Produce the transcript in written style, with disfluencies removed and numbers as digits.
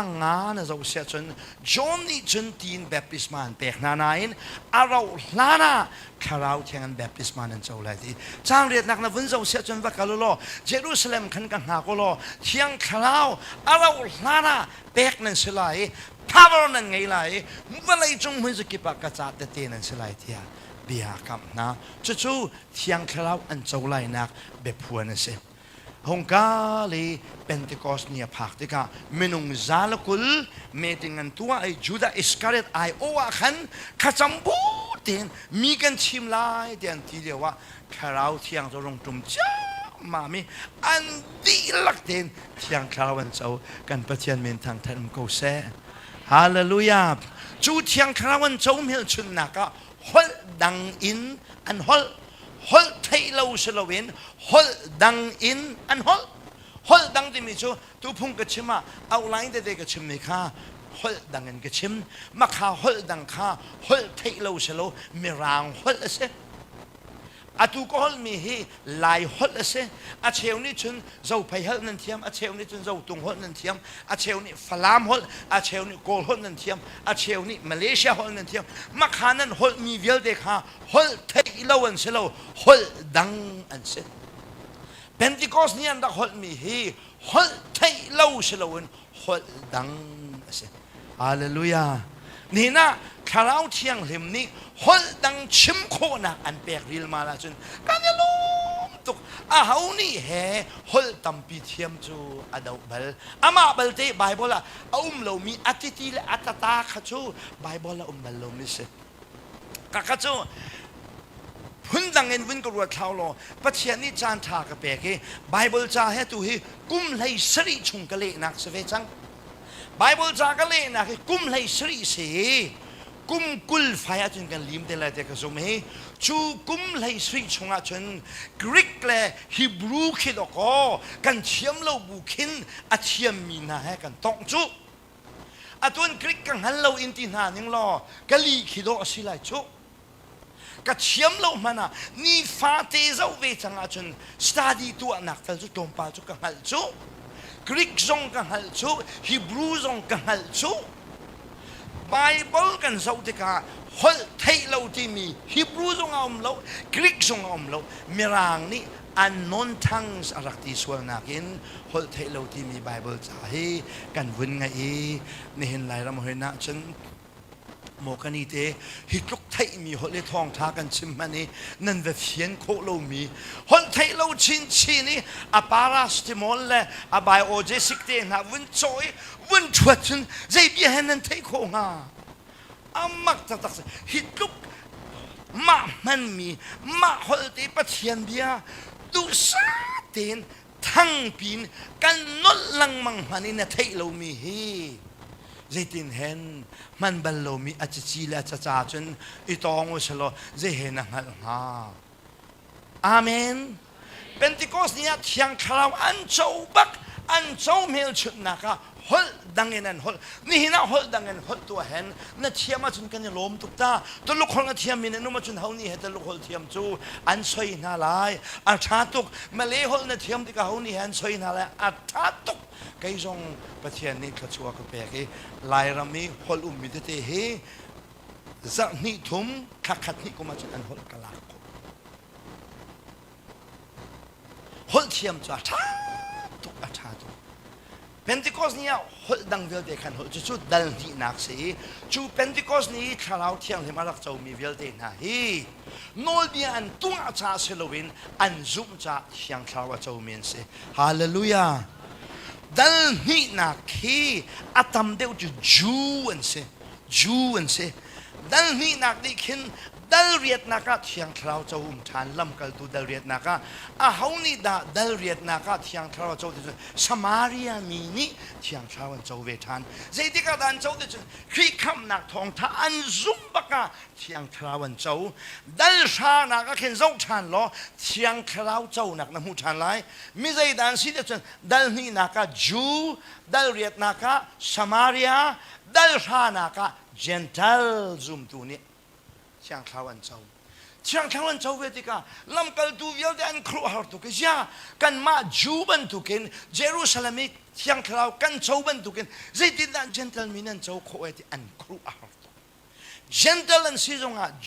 Caang nga na zoh siah cun John nih cun tiin baptisma an pek hna nain a rauh hlan ah Thlarau Thiang in baptisma nan co lai ti. Caang riatnak na vun zoh siah cun va kal u law Jerusalem khan ka hngak u law Thiang Thlarau a rauh hlan ah pek nan si lai i power nan ngei lai i vawlei cung hmun zakip ah ka ca tete nan si lai tiah bia a kamh hna. Cucu Thiang Thlarau an co lainak biaphuan a si. Hungka le Pentecost ni a phak tikah minung 120 meeting an tuah i Judah Iskariot aiawh ah khan thlacam bu tein mi kan chim lai ti an ti lio ah Thlarau Thiang cu rung ṭum ciammam i an dihlak tein Thiang Thlarau an co. Kan Pathian min thangṭhat um ko seh. Hallelujah! Cu Thiang Thlarau an co hmelchunhnak ah holh dang in an holh. Holh theih lo si loin holh dang in an holh. Holh dang timi cu tuphung ka chim ah outline tete ka chimmi kha holh dang in ka chim. Makha holh dang kha holh theih lo si lo mirang holh a si. Atu ka holhmi hi Lai holh a si. A cheu nih cun Zophei holh nan thiam, a cheu nih cun Zotung holh nan thiam, a cheu nih Falam holh, a cheu nih Kawl holh nan thiam, a cheu nih Malaysia holh nan thiam. Makha nan holhmi vialte kha holh theih lo an si lo, holh dang an si. Pentecost ni an rak holhmi hi holh theih lo si loin holh dang a si. Hallelujah. Nihin ah Thlarau Thianghlim nih holh dang chim khawhnak an pek rilmal ahcun kan i lawm tuk. Aho nih he holh tampi thiam cu a doh bal. Amah balte Bible ah a um lomi a titi le a tata kha cu Bible ah um bal lomi si. Kaka cu phundang in vun ka ruat thlau law Pathian nih caan ṭha ka pek i Bible ca he tu hi kum 17 chung ka lehnak si ve cang. Bible ca ka lehnak hi kum 17 si. Kum 20 fai ahcun kan lim te lai te ka zum hi. Cu kum 17 chung ahcun Greek le Hebrew khi dawkaw kan thiam lo bu khin a thiammi hna he kan tongh cu. Atuan Greek ka hngal lo in ti hna ning law ka li khi dawh a si lai cu. Ka thiam lo hmanh ah nifate zoh ve cang ahcun study tuahnak tal cu tlawmpal cu ka hngalh cu. Greek zong ka hngalh cu, Hebrew zong ka hngalh cu. Bible kan zoh tikah holh theih lo timi Hebrew zong a um lo, Greek zong a um lo. Mirang nih unknown tongues a rak ti sual nakin holh theih lo timi Bible ca hi kan vun ngaih i nihin Lairam hoi ah cun maw kan i te hi tluk theihmi holh i thawngṭha kan chim hmanh i nan va fian khawh lomi holh theih lo chinchin i a paracetamol le a biogesic te hna vun cawh i vun ṭhuat cun zei bia he nan theih khawh hnga? Amak taktak si. Hi tluk mah hmanmi mah holh te Pathian bia duhsah tein thangpin kan nolh lengmang hmanh in na theih lomi hi zeitin hen hman bal lomi a cici le a caca cun i tawng u selaw zei he na hngalh hnga? Amen. Pentecost ni ah Thiang Thlarau an co bak, an co hmelchunhnak ah holh dang in an holh. Nihin ah holh dang in holh tuah hen na thiam ahcun kan i lawm tuk ta. Tuluk holh na thiam mi na num ahcun ho nih he Tuluk holh thiam cu an soi hna lai. A ṭha tuk. Malay holh na thiam tikah ho nih he an soi hna lai. A ṭha tuk. Kei zong Pathian nih thluachuah ka pek i Lairam i holh ummi tete hi zarh hnih thum thla khat hnih kum ahcun an holh ka lak khawh. Holh thiam cu a ṭha tuk, a ṭha tuk. Pentecost ni ah holh dang vialte khan holh cucu dal hnihnak si i cu Pentecost ni i Thlarau Thianghlim a rak comi vialte hna hi nawlbia an tuah caah si loin an zumh caah Thiang Thlarau a comi an si. Hallelujah! Dal hnihnak hi a tam deuh cu Jew an si. Jew an si. Dal hnihnak nih khin dal riatnak ah Thiang Thlarau co um ṭhan. Lamkaltu dal riatnak ah aho nih dah dal riatnak ah Thiang Thlarau co ti cun Samaria mi nih Thiang Thlarau an co ve ṭhan. Zeitik ah dah an co ti cun Khrih khamhnak thawngṭha an zumh bak ah Thiang Thlarau an co. Dal hranak ah khin zoh ṭhan law Thiang Thlarau conak na hmu ṭhan lai. Mi zeidah an si ti cun dal hnihnak ah Jew, dal riatnak ah Samaria, dal hranak ah Gentle zumtu nih Thiang Thlarau an co. Thiang Thlarau an co ve tikah lamkaltu vialte an khuaruahhar tuk i ziah kanmah Jew bantukin Jerusalem i Thiang Thlarau kan co bantukin zeitindah Gentle mi nan co khawh e ti an khuaruahhar tuk. Gentle an si zongah